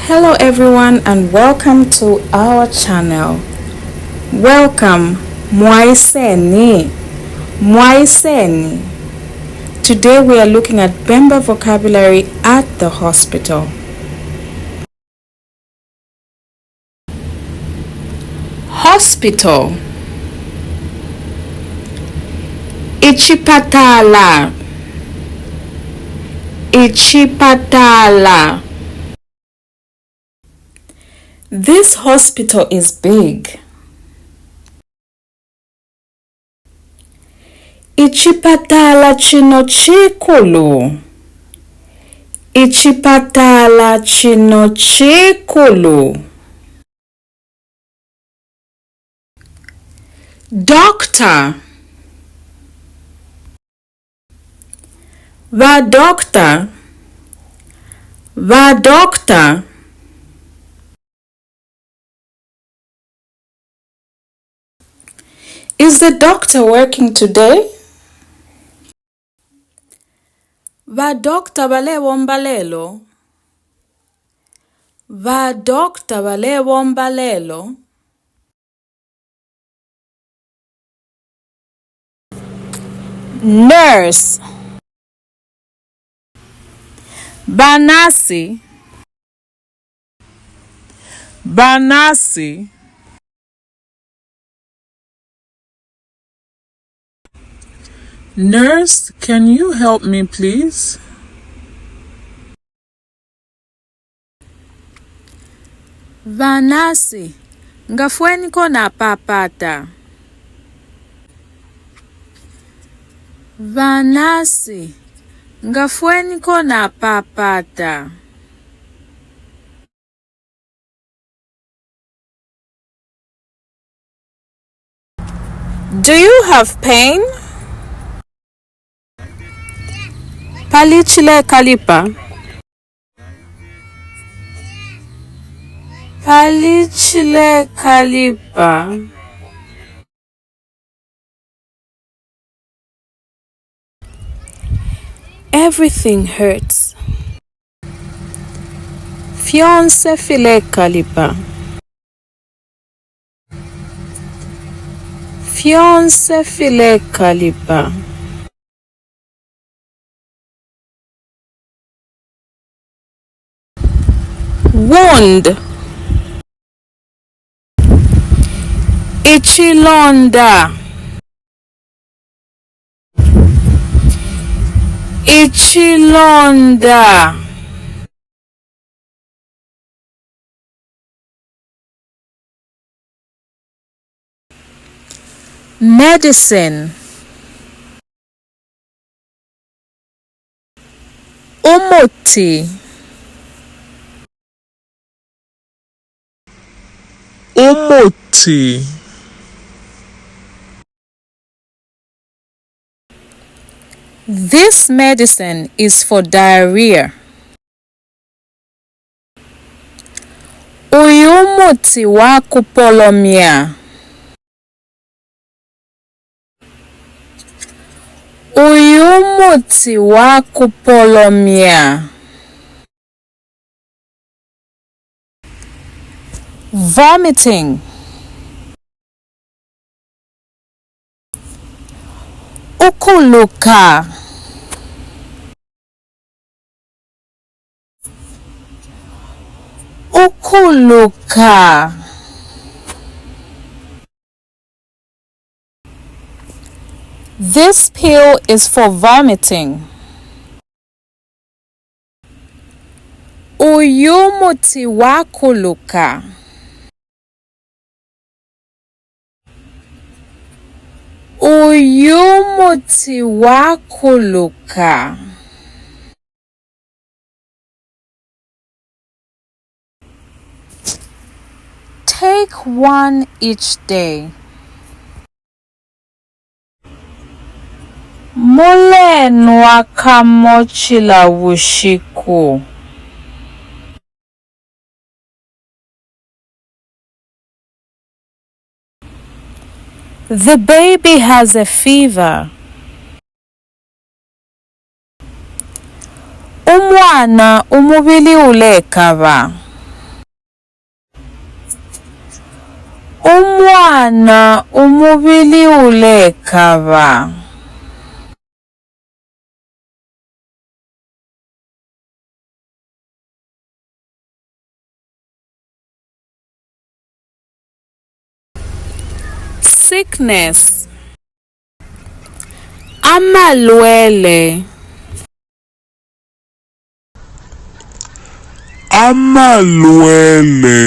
Hello everyone and welcome to our channel. Welcome Mwaiseni. Mwaiseni. Today we are looking at Bemba vocabulary at the hospital. Hospital. Ichipatala. Ichipatala. This hospital is big. Ichipatala chino chikulu. Ichipatala chino chikulu. Doctor. Ba doctor. Ba doctor. Is the doctor working today? Ba doctor balebomba lelo? Ba doctor balebomba lelo? Nurse. Banasi. Banasi. Nurse, can you help me please? Banasi, ngafweniko napapata. Banasi, ngafweniko napapata. Do you have pain? Pali chilekalipa? Pali chilekalipa? Everything hurts. Fyonse filekalipa. Fyonse filekalipa. Wound. Ichilonda. Ichilonda. Medicine. Umuti. Umuti. This medicine is for diarrhea. Uyu muti wa kupolomya. Uyu muti wa kupolomya. Vomiting. Ukuluka. Ukuluka. This pill is for vomiting. Uyu muti wa kuluka. Uyu muti wa kuluka. Take one each day. Mulenwa kamo cila bushiku. The baby has a fever. Umwana umubili ulekaba. Umwana umubili ulekaba. Sickness. Amalwele. Amalwele.